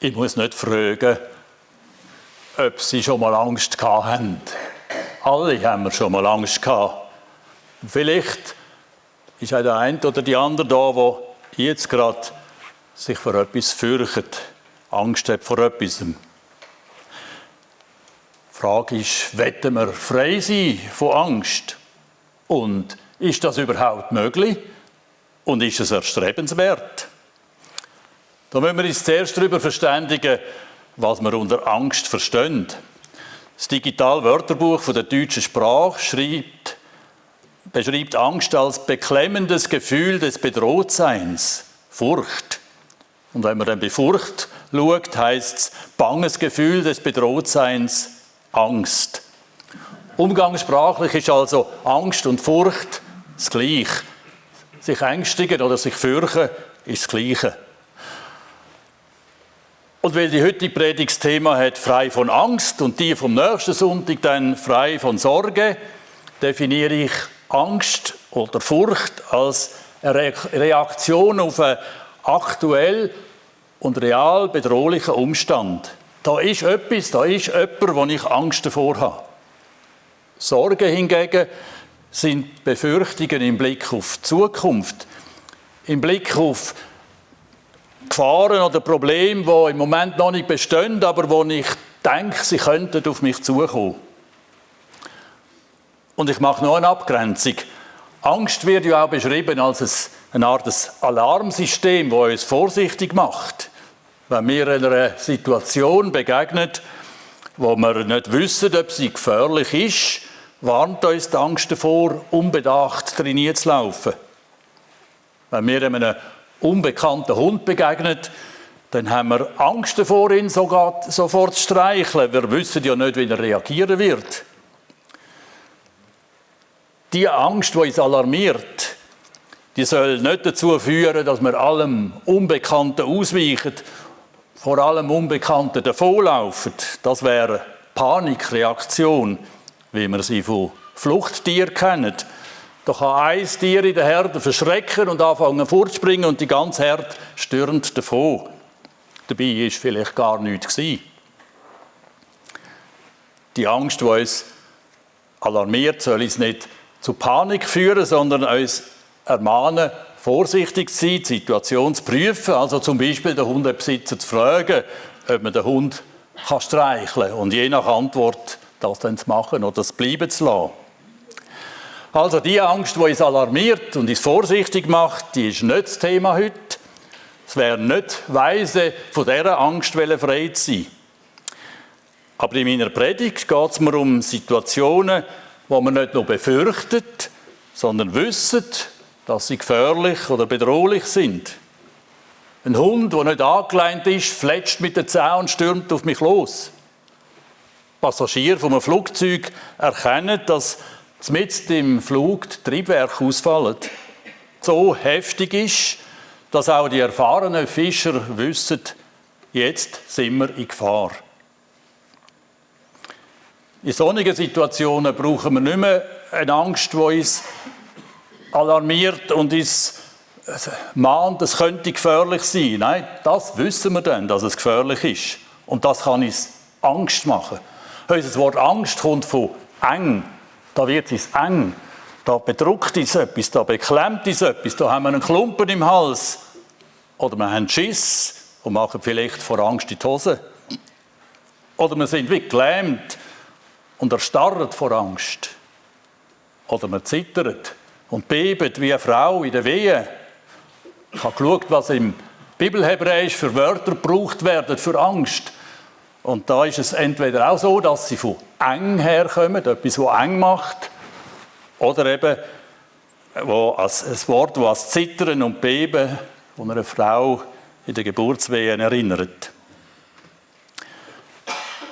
Ich muss nicht fragen, ob Sie schon mal Angst gehabt haben. Alle haben wir schon mal Angst gehabt. Und vielleicht ist auch der eine oder die andere da, der jetzt gerade sich vor etwas fürchtet, Angst hat vor etwas. Die Frage ist, wollen wir frei sein von Angst? Und ist das überhaupt möglich? Und ist es erstrebenswert? Da müssen wir uns zuerst darüber verständigen, was wir unter Angst verstehen. Das Digital-Wörterbuch von der deutschen Sprache beschreibt Angst als beklemmendes Gefühl des Bedrohtseins, Furcht. Und wenn man dann bei Furcht schaut, heisst es banges Gefühl des Bedrohtseins, Angst. Umgangssprachlich ist also Angst und Furcht das Gleiche. Sich ängstigen oder sich fürchten ist das Gleiche. Und weil die heutige Predigtsthema hat frei von Angst und die vom nächsten Sonntag dann frei von Sorge, definiere ich Angst oder Furcht als eine Reaktion auf einen aktuell und real bedrohlichen Umstand. Da ist etwas, da ist jemand, wo ich Angst davor habe. Sorge hingegen sind Befürchtungen im Blick auf die Zukunft, im Blick auf Gefahren oder Probleme, die im Moment noch nicht bestehen, aber wo ich denke, sie könnten auf mich zukommen. Und ich mache noch eine Abgrenzung. Angst wird ja auch beschrieben als eine Art Alarmsystem, das uns vorsichtig macht. Wenn wir einer Situation begegnen, wo wir nicht wissen, ob sie gefährlich ist, warnt uns die Angst davor, unbedacht drin zu laufen. Wenn wir einem unbekannten Hund begegnet, dann haben wir Angst davor, ihn sofort zu streicheln. Wir wissen ja nicht, wie er reagieren wird. Die Angst, die uns alarmiert, die soll nicht dazu führen, dass wir allem Unbekannten ausweichen, vor allem Unbekannten davonlaufen. Das wäre Panikreaktion, wie wir sie von Fluchttieren kennen. Da kann ein Tier in der Herde verschrecken und anfangen fortzuspringen und die ganze Herde stürmt davon. Dabei war vielleicht gar nichts gewesen. Die Angst, die uns alarmiert, soll uns nicht zu Panik führen, sondern uns ermahnen, vorsichtig zu sein, die Situation zu prüfen. Also zum Beispiel den Hundebesitzer zu fragen, ob man den Hund streicheln kann und je nach Antwort das dann zu machen oder das bleiben zu lassen. Also die Angst, die uns alarmiert und uns vorsichtig macht, die ist nicht das Thema heute. Es wäre nicht weise, von dieser Angst frei zu sein. Aber in meiner Predigt geht es mir um Situationen, wo man nicht nur befürchtet, sondern wissen, dass sie gefährlich oder bedrohlich sind. Ein Hund, der nicht angeleint ist, fletscht mit den Zähnen und stürmt auf mich los. Passagiere von einem Flugzeug erkennen, dass mitten im Flug die Triebwerke ausfallen. So heftig ist, dass auch die erfahrenen Fischer wissen, jetzt sind wir in Gefahr. In solchen Situationen brauchen wir nicht mehr eine Angst, die uns alarmiert und uns mahnt, es könnte gefährlich sein. Nein, das wissen wir dann, dass es gefährlich ist. Und das kann uns Angst machen. Unser Wort Angst kommt von eng. Da wird es eng, da bedrückt uns etwas, da beklemmt uns etwas, da haben wir einen Klumpen im Hals. Oder wir haben Schiss und machen vielleicht vor Angst in die Hose. Oder wir sind wie gelähmt und erstarren vor Angst. Oder wir zittern und beben wie eine Frau in der Wehe. Ich habe geschaut, was im Bibelhebräisch für Wörter gebraucht werden für Angst. Und da ist es entweder auch so, dass sie von eng herkommen, etwas, was eng macht, oder eben ein Wort, das an Zittern und Beben von einer Frau in der Geburtswehen erinnert.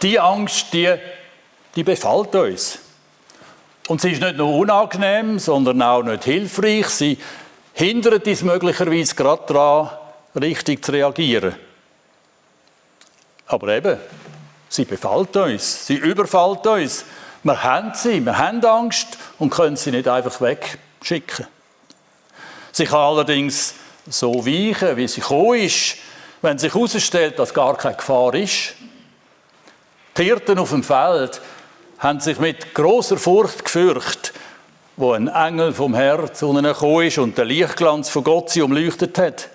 Die Angst, die befällt uns. Und sie ist nicht nur unangenehm, sondern auch nicht hilfreich. Sie hindert uns möglicherweise gerade daran, richtig zu reagieren. Aber eben, sie befällt uns, sie überfällt uns. Wir haben Angst und können sie nicht einfach wegschicken. Sie kann allerdings so weichen, wie sie gekommen ist, wenn sich herausstellt, dass gar keine Gefahr ist. Die Hirten auf dem Feld haben sich mit grosser Furcht gefürchtet, wo ein Engel vom Herrn zu ihnen gekommen ist und der Lichtglanz von Gott sie umleuchtet hat.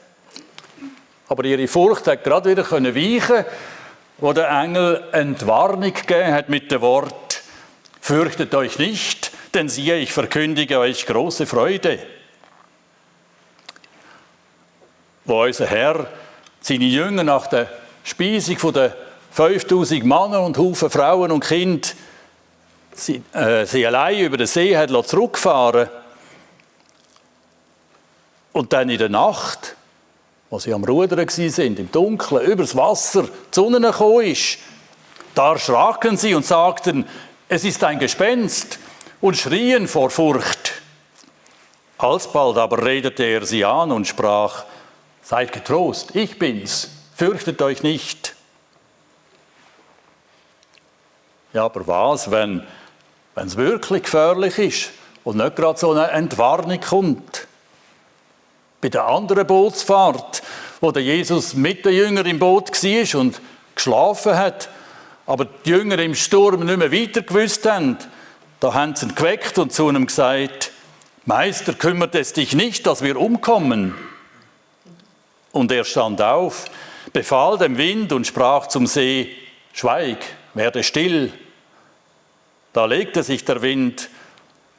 Aber ihre Furcht hat gerade wieder weichen, wo der Engel Entwarnung gegeben hat mit dem Wort: Fürchtet euch nicht, denn siehe, ich verkündige euch große Freude. Wo unser Herr seine Jünger nach der Speisung von den 5000 Männern und Haufen Frauen und Kinder sie allein über den See hat zurückfahren und dann in der Nacht, wo sie am Rudern waren, im Dunkeln, übers Wasser, die Sonne gekommen ist, da erschraken sie und sagten, es ist ein Gespenst, und schrien vor Furcht. Alsbald aber redete er sie an und sprach, seid getrost, ich bin's, fürchtet euch nicht. Ja, aber was, wenn es wirklich gefährlich ist und nicht gerade so eine Entwarnung kommt? Bei der anderen Bootsfahrt, wo der Jesus mit den Jüngern im Boot war und geschlafen hat, aber die Jünger im Sturm nicht mehr weiter gewusst haben, da haben sie ihn geweckt und zu ihm gesagt, Meister, kümmert es dich nicht, dass wir umkommen? Und er stand auf, befahl dem Wind und sprach zum See, schweig, werde still. Da legte sich der Wind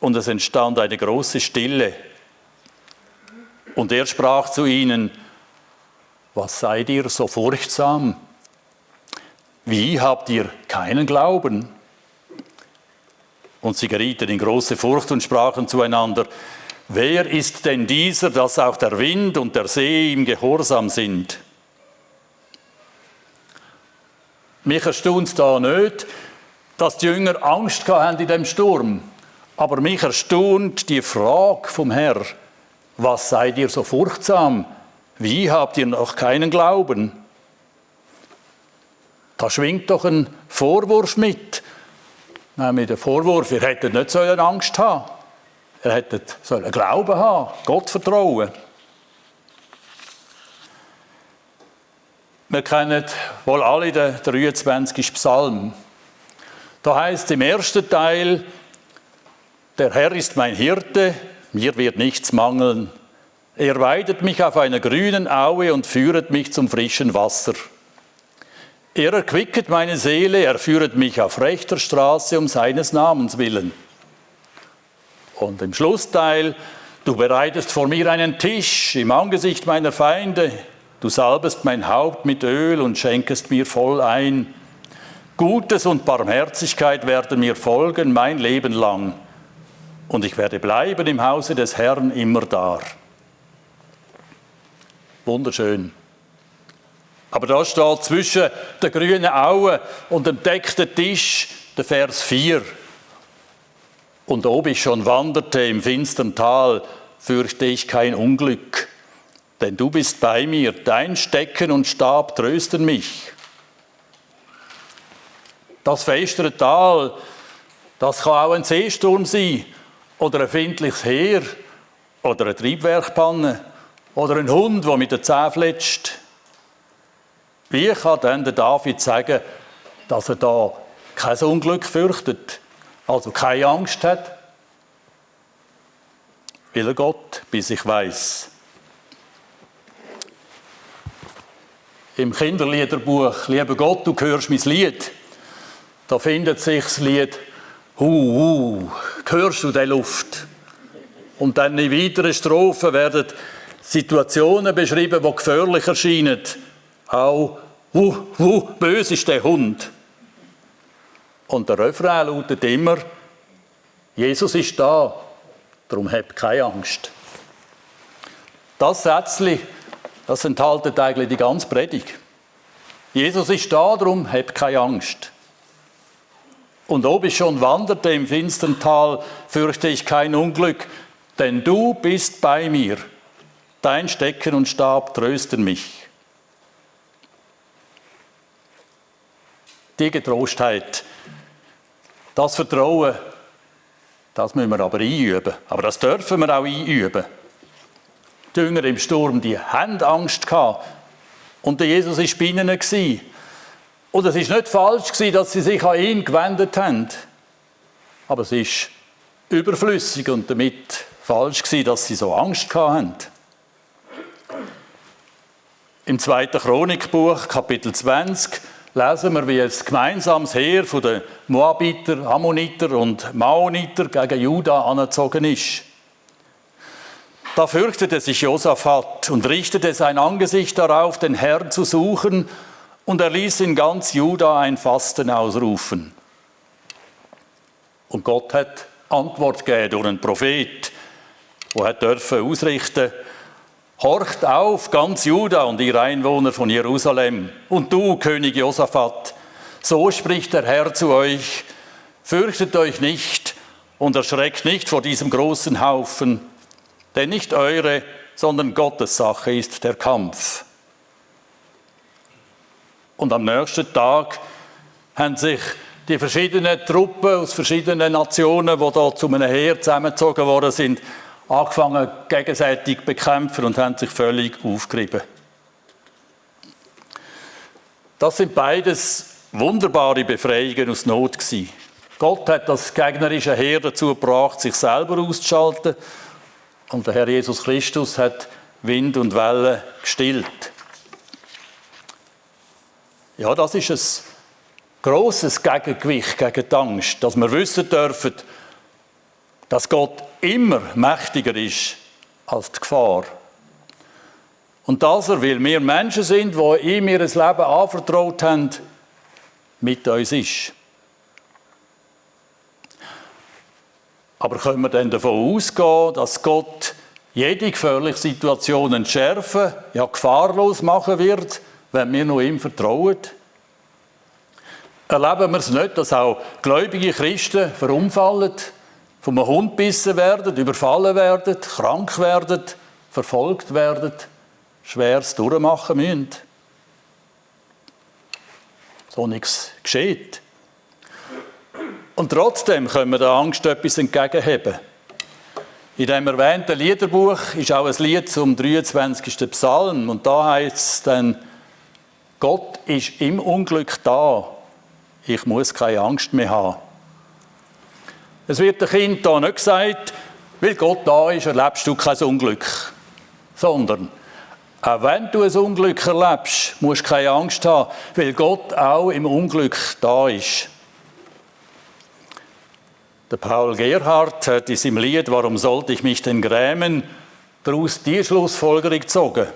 und es entstand eine große Stille. Und er sprach zu ihnen, was seid ihr so furchtsam? Wie habt ihr keinen Glauben? Und sie gerieten in große Furcht und sprachen zueinander, wer ist denn dieser, dass auch der Wind und der See ihm gehorsam sind? Mich erstaunt es da nicht, dass die Jünger Angst hatten in dem Sturm. Aber mich erstaunt die Frage vom Herrn, was seid ihr so furchtsam? Wie habt ihr noch keinen Glauben? Da schwingt doch ein Vorwurf mit. Nämlich der Vorwurf, ihr hättet nicht Angst haben sollen. Ihr hättet Glauben haben, Gott vertrauen. Wir kennen wohl alle den 23. Psalm. Da heißt im ersten Teil, der Herr ist mein Hirte, mir wird nichts mangeln. Er weidet mich auf einer grünen Aue und führet mich zum frischen Wasser. Er erquicket meine Seele, er führet mich auf rechter Straße um seines Namens willen. Und im Schlussteil, du bereitest vor mir einen Tisch im Angesicht meiner Feinde, du salbest mein Haupt mit Öl und schenkest mir voll ein. Gutes und Barmherzigkeit werden mir folgen mein Leben lang, und ich werde bleiben im Hause des Herrn immerdar. Wunderschön. Aber da steht zwischen der grünen Aue und dem deckten Tisch der Vers 4. Und ob ich schon wanderte im finstern Tal, fürchte ich kein Unglück, denn du bist bei mir, dein Stecken und Stab trösten mich. Das festere Tal, das kann auch ein Seesturm sein, oder ein findliches Heer, oder eine Triebwerkpanne, oder ein Hund, der mit den Zähnen fletscht. Wie kann denn der David sagen, dass er da kein Unglück fürchtet, also keine Angst hat? Weil er Gott bei sich weiss. Im Kinderliederbuch «Lieber Gott, du hörst mein Lied», da findet sich das Lied hörst du die Luft? Und dann in weiteren Strophen werden Situationen beschrieben, die gefährlich erscheinen. Auch böse ist der Hund. Und der Refrain lautet immer, Jesus ist da, darum habt keine Angst. Das Sätzchen, das enthält eigentlich die ganze Predigt. Jesus ist da, darum habt keine Angst. Und ob ich schon wanderte im finstern Tal, fürchte ich kein Unglück, denn du bist bei mir. Dein Stecken und Stab trösten mich. Die Getrostheit, das Vertrauen, das müssen wir aber einüben. Aber das dürfen wir auch einüben. Die Jünger im Sturm, die haben Angst gehabt. Und der Jesus war bei ihnen. Und es war nicht falsch, dass sie sich an ihn gewendet haben. Aber es ist überflüssig und damit falsch, dass sie so Angst hatten. Im 2. Chronikbuch, Kapitel 20, lesen wir, wie ein gemeinsames Heer von den Moabiter, Ammoniter und Maoniter gegen Juda angezogen ist. Da fürchtete sich Josaphat und richtete sein Angesicht darauf, den Herrn zu suchen, und er ließ in ganz Juda ein Fasten ausrufen. Und Gott hat Antwort gegeben durch einen Prophet, der dürfen ausrichten: Horcht auf, ganz Juda und ihr Einwohner von Jerusalem, und du, König Josaphat, so spricht der Herr zu euch: Fürchtet euch nicht und erschreckt nicht vor diesem großen Haufen, denn nicht eure, sondern Gottes Sache ist der Kampf. Und am nächsten Tag haben sich die verschiedenen Truppen aus verschiedenen Nationen, die da zu einem Heer zusammengezogen worden sind, angefangen gegenseitig zu bekämpfen und haben sich völlig aufgerieben. Das sind beides wunderbare Befreiungen aus Not gewesen. Gott hat das gegnerische Heer dazu gebracht, sich selber auszuschalten, und der Herr Jesus Christus hat Wind und Wellen gestillt. Ja, das ist ein grosses Gegengewicht gegen die Angst, dass wir wissen dürfen, dass Gott immer mächtiger ist als die Gefahr. Und dass er, weil wir Menschen sind, die ihm ihr Leben anvertraut haben, mit uns ist. Aber können wir dann davon ausgehen, dass Gott jede gefährliche Situation entschärfen, ja gefahrlos machen wird, wenn wir nur ihm vertrauen? Erleben wir es nicht, dass auch gläubige Christen verunfallen, von einem Hund gebissen werden, überfallen werden, krank werden, verfolgt werden, Schweres durchmachen müssen? So nichts geschieht. Und trotzdem können wir der Angst etwas entgegenheben. In dem erwähnten Liederbuch ist auch ein Lied zum 23. Psalm. Und da heißt es dann: Gott ist im Unglück da, ich muss keine Angst mehr haben. Es wird dem Kind da nicht gesagt, weil Gott da ist, erlebst du kein Unglück. Sondern, auch wenn du ein Unglück erlebst, musst du keine Angst haben, weil Gott auch im Unglück da ist. Der Paul Gerhardt hat in seinem Lied «Warum sollte ich mich denn grämen?» daraus die Schlussfolgerung gezogen: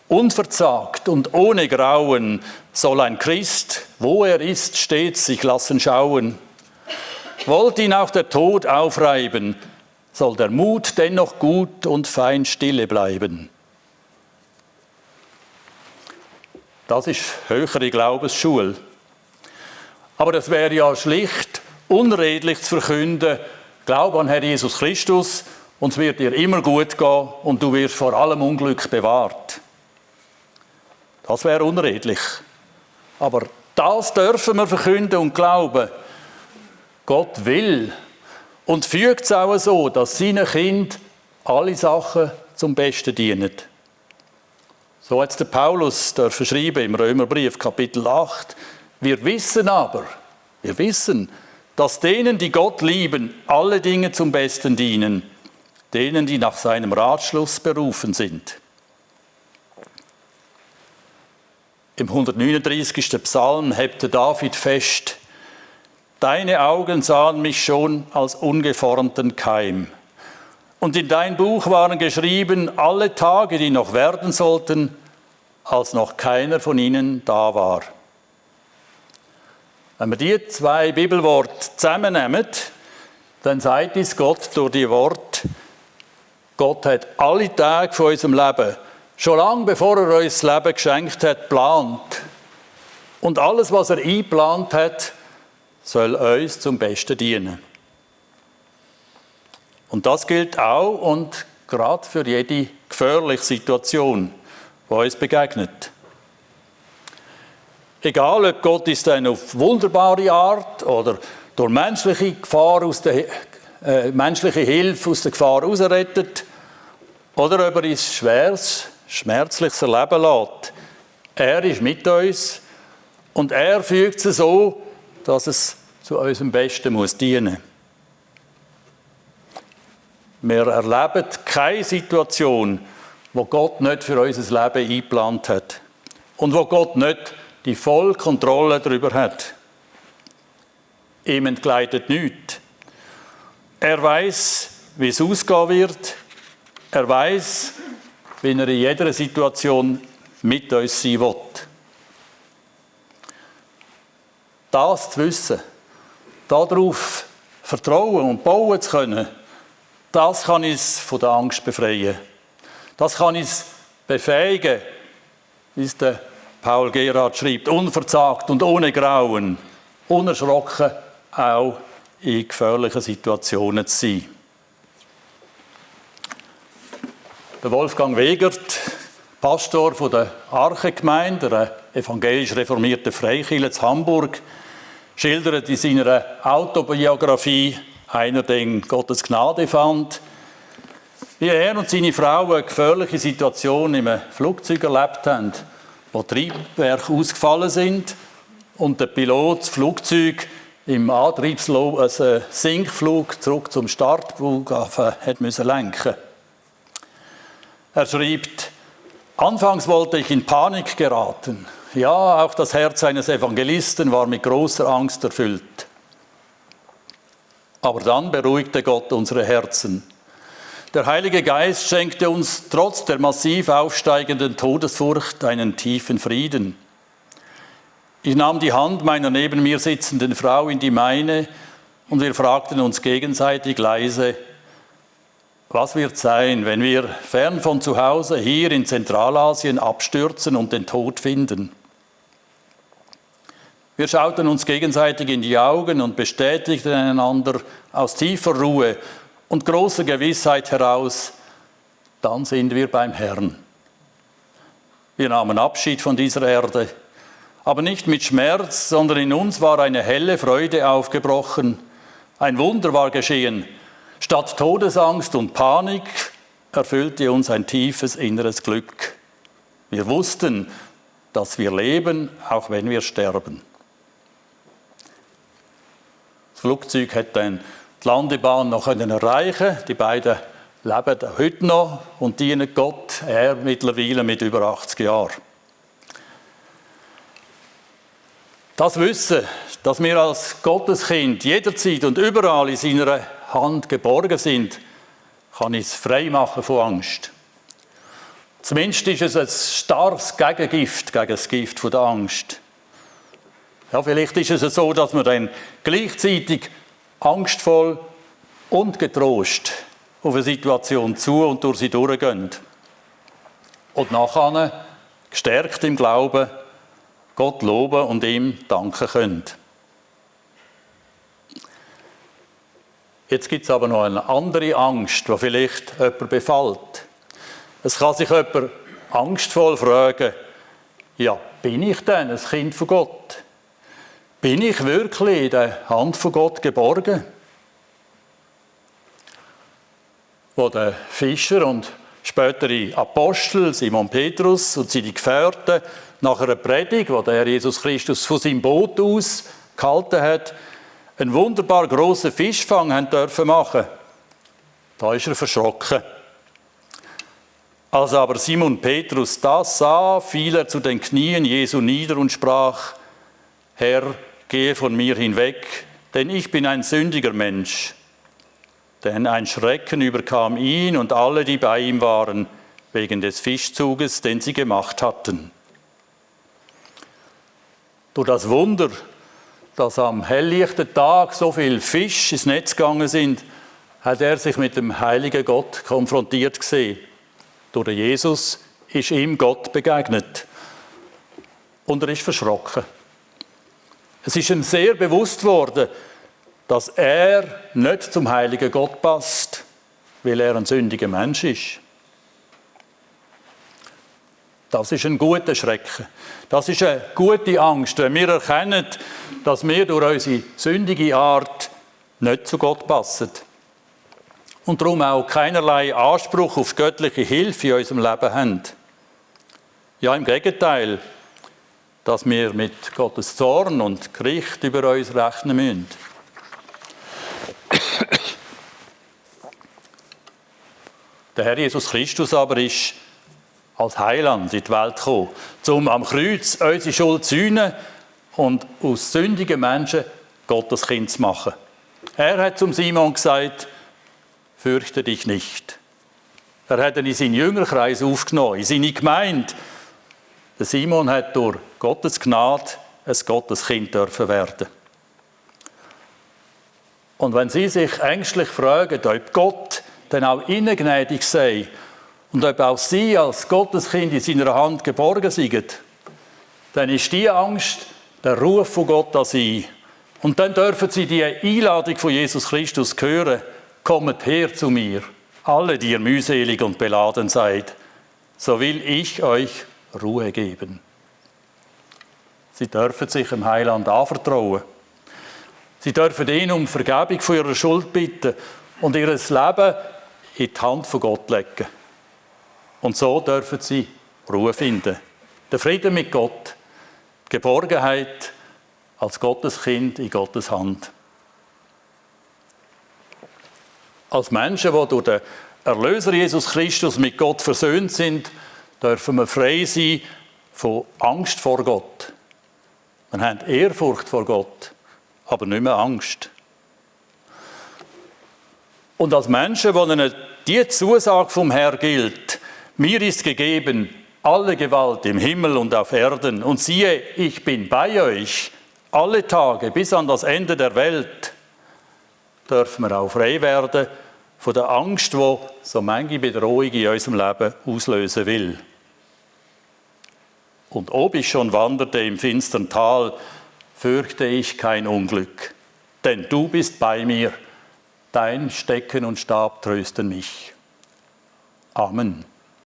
Unverzagt und ohne Grauen soll ein Christ, wo er ist, stets sich lassen schauen. Wollt ihn auch der Tod aufreiben, soll der Mut dennoch gut und fein stille bleiben. Das ist höhere Glaubensschule. Aber das wäre ja schlicht unredlich zu verkünden: Glaub an Herr Jesus Christus und es wird dir immer gut gehen und du wirst vor allem Unglück bewahrt. Das wäre unredlich. Aber das dürfen wir verkünden und glauben. Gott will und fügt es auch so, dass seinen Kind alle Sachen zum Besten dienen. So hat es der Paulus schreiben im Römerbrief, Kapitel 8. Wir wissen, dass denen, die Gott lieben, alle Dinge zum Besten dienen, denen, die nach seinem Ratschluss berufen sind. Im 139. Psalm hebt der David fest: Deine Augen sahen mich schon als ungeformten Keim. Und in dein Buch waren geschrieben alle Tage, die noch werden sollten, als noch keiner von ihnen da war. Wenn wir die zwei Bibelworte zusammennehmen, dann sagt uns Gott durch die Worte: Gott hat alle Tage von unserem Leben, schon lange bevor er uns das Leben geschenkt hat, geplant. Und alles, was er eingeplant hat, soll uns zum Besten dienen. Und das gilt auch und gerade für jede gefährliche Situation, die uns begegnet. Egal, ob Gott uns dann auf wunderbare Art oder durch menschliche menschliche Hilfe aus der Gefahr herausrettet oder ob er uns schweres Schmerzliches erleben lässt. Er ist mit uns und er fügt es so, dass es zu unserem Besten muss dienen. Wir erleben keine Situation, wo Gott nicht für unser Leben eingeplant hat und wo Gott nicht die volle Kontrolle darüber hat. Ihm entgleitet nichts. Er weiß, wie es ausgehen wird. Er weiß, wie er in jeder Situation mit uns sein will. Das zu wissen, darauf vertrauen und bauen zu können, das kann uns von der Angst befreien. Das kann uns befähigen, wie es der Paul Gerhard schreibt, unverzagt und ohne Grauen, unerschrocken auch in gefährlichen Situationen zu sein. Der Wolfgang Wegert, Pastor von der Arche-Gemeinde, der evangelisch reformierten Freikirche in Hamburg, schildert in seiner Autobiografie «Einer, den Gottes Gnade fand», wie er und seine Frau eine gefährliche Situation im Flugzeug erlebt haben, wo Triebwerke ausgefallen sind und der Pilot das Flugzeug im antriebslosen Sinkflug zurück zum Startflughafen hat müssen lenken. Er schreibt: Anfangs wollte ich in Panik geraten. Ja, auch das Herz eines Evangelisten war mit großer Angst erfüllt. Aber dann beruhigte Gott unsere Herzen. Der Heilige Geist schenkte uns trotz der massiv aufsteigenden Todesfurcht einen tiefen Frieden. Ich nahm die Hand meiner neben mir sitzenden Frau in die meine und wir fragten uns gegenseitig leise: Was wird sein, wenn wir fern von zu Hause hier in Zentralasien abstürzen und den Tod finden? Wir schauten uns gegenseitig in die Augen und bestätigten einander aus tiefer Ruhe und großer Gewissheit heraus: Dann sind wir beim Herrn. Wir nahmen Abschied von dieser Erde, aber nicht mit Schmerz, sondern in uns war eine helle Freude aufgebrochen. Ein Wunder war geschehen. Statt Todesangst und Panik erfüllte uns ein tiefes inneres Glück. Wir wussten, dass wir leben, auch wenn wir sterben. Das Flugzeug hat dann die Landebahn noch erreichen. Die beiden leben heute noch und dienen Gott, er mittlerweile mit über 80 Jahren. Das Wissen, dass wir als Gotteskind jederzeit und überall in seiner Hand geborgen sind, kann uns frei machen von Angst. Zumindest ist es ein starkes Gegengift gegen das Gift von der Angst. Ja, vielleicht ist es so, dass wir dann gleichzeitig angstvoll und getrost auf eine Situation zu und durch sie durchgehen. Und nachher, gestärkt im Glauben, Gott loben und ihm danken können. Jetzt gibt es aber noch eine andere Angst, die vielleicht jemand befällt. Es kann sich jemand angstvoll fragen: Ja, bin ich denn ein Kind von Gott? Bin ich wirklich in der Hand von Gott geborgen? Wo der Fischer und spätere Apostel Simon Petrus und seine Gefährten nach einer Predigt, die der Herr Jesus Christus von seinem Boot aus gehalten hat, einen wunderbar grossen Fischfang haben dürfen machen. Da ist er verschrocken. Als aber Simon Petrus das sah, fiel er zu den Knien Jesu nieder und sprach: Herr, gehe von mir hinweg, denn ich bin ein sündiger Mensch. Denn ein Schrecken überkam ihn und alle, die bei ihm waren, wegen des Fischzuges, den sie gemacht hatten. Durch das Wunder, dass am helllichten Tag so viele Fische ins Netz gegangen sind, hat er sich mit dem heiligen Gott konfrontiert gesehen. Durch Jesus ist ihm Gott begegnet. Und er ist verschrocken. Es ist ihm sehr bewusst worden, dass er nicht zum heiligen Gott passt, weil er ein sündiger Mensch ist. Das ist ein guter Schrecken. Das ist eine gute Angst, wenn wir erkennen, dass wir durch unsere sündige Art nicht zu Gott passen. Und darum auch keinerlei Anspruch auf göttliche Hilfe in unserem Leben haben. Ja, im Gegenteil, dass wir mit Gottes Zorn und Gericht über uns rechnen müssen. Der Herr Jesus Christus aber ist als Heiland in die Welt gekommen, um am Kreuz unsere Schuld zu sühnen und aus sündigen Menschen Gottes Kind zu machen. Er hat zum Simon gesagt, fürchte dich nicht. Er hat ihn in seinen Jüngerkreis aufgenommen, in seine Gemeinde. Der Simon hat durch Gottes Gnade ein Gotteskind dürfen werden. Und wenn Sie sich ängstlich fragen, ob Gott dann auch Ihnen gnädig sei und ob auch Sie als Gotteskind in seiner Hand geborgen sind, dann ist die Angst der Ruf von Gott an Sie. Und dann dürfen Sie die Einladung von Jesus Christus hören, kommt her zu mir, alle, die ihr mühselig und beladen seid, so will ich euch Ruhe geben. Sie dürfen sich dem Heiland anvertrauen. Sie dürfen ihn um Vergebung von ihrer Schuld bitten und ihr Leben in die Hand von Gott legen. Und so dürfen sie Ruhe finden. Der Frieden mit Gott, die Geborgenheit als Gotteskind in Gottes Hand. Als Menschen, die durch den Erlöser Jesus Christus mit Gott versöhnt sind, dürfen wir frei sein von Angst vor Gott. Wir haben Ehrfurcht vor Gott, aber nicht mehr Angst. Und als Menschen, denen die Zusage vom Herrn gilt, mir ist gegeben alle Gewalt im Himmel und auf Erden, und siehe, ich bin bei euch alle Tage bis an das Ende der Welt, dürfen wir auch frei werden von der Angst, die so manche Bedrohung in unserem Leben auslösen will. Und ob ich schon wanderte im finstern Tal, fürchte ich kein Unglück, denn du bist bei mir, dein Stecken und Stab trösten mich. Amen.